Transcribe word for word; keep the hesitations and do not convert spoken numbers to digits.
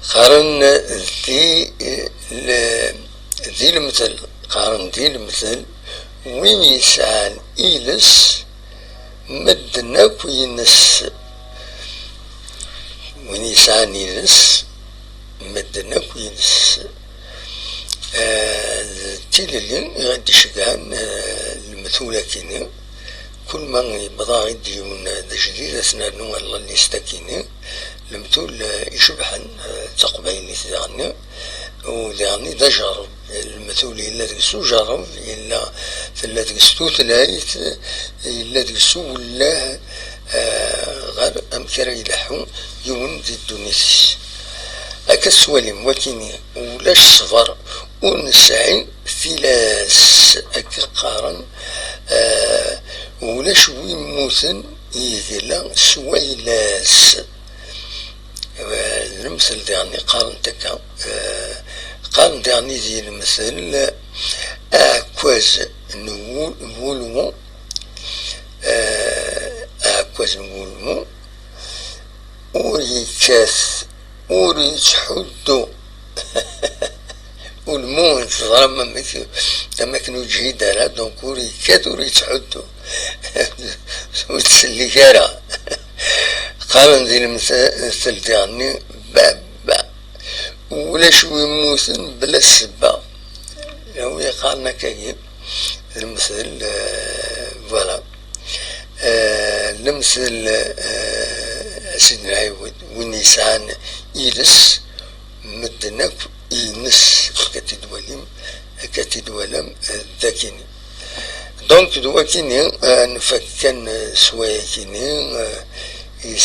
Qqaren di, di lemtel, qqaren di lemtel, win yesɛan iles, medden akk ines. Win yesɛan iles, medden akk ines. Eh, d tilelli i ɣ-d-iceggɛen, eh, lemtul akini. Kul ma yebḍa-ɣ-id yiwen d ajdid, ad s-nernu ɣer la liste akini. Lemtul, eh, icebḥen, eh, d taqbaylit diɣenni. U diɣenni d ajerreb. Lemtul yella deg-s ujerreb, yella, tella deg-s tutlayt, yella deg-s uwelleh, eh, ɣer amek ara ileḥḥu yiwen di ddunit-is. Akka tettwalim, wakini ulac ṣṣber ur nesɛi tilas, akka qqaren, eh, ulac wi mmuten yegla s wayla-s. Eh, lemtel diɣen qqaren-t akka, eh, qqaren diɣen di lemtel, aɛekkaz n wu-, n wulmu, eh, aɛekkaz n wulmu, ur yekkat, ur yettḥuddu. Ulmu, teẓram amek, am akken ur yeǧhid ara, donc ur yekkat, ur yettḥuddu. Ur tsellek ara. Qqaren di lemtel diɣenni, baba, ulac wi mmuten bla ssebba. Wi qqaren akkagi, lemtel, eh, voilà. Eh, lemtel, eh, a Sidi Lɛiwed, win yesɛan iles, medden akk ines, akka t-id-walim, akka t-id-walam, eh, d akini. Donc, d wakini, eh, nfak kan, eh, s wayakini, eh,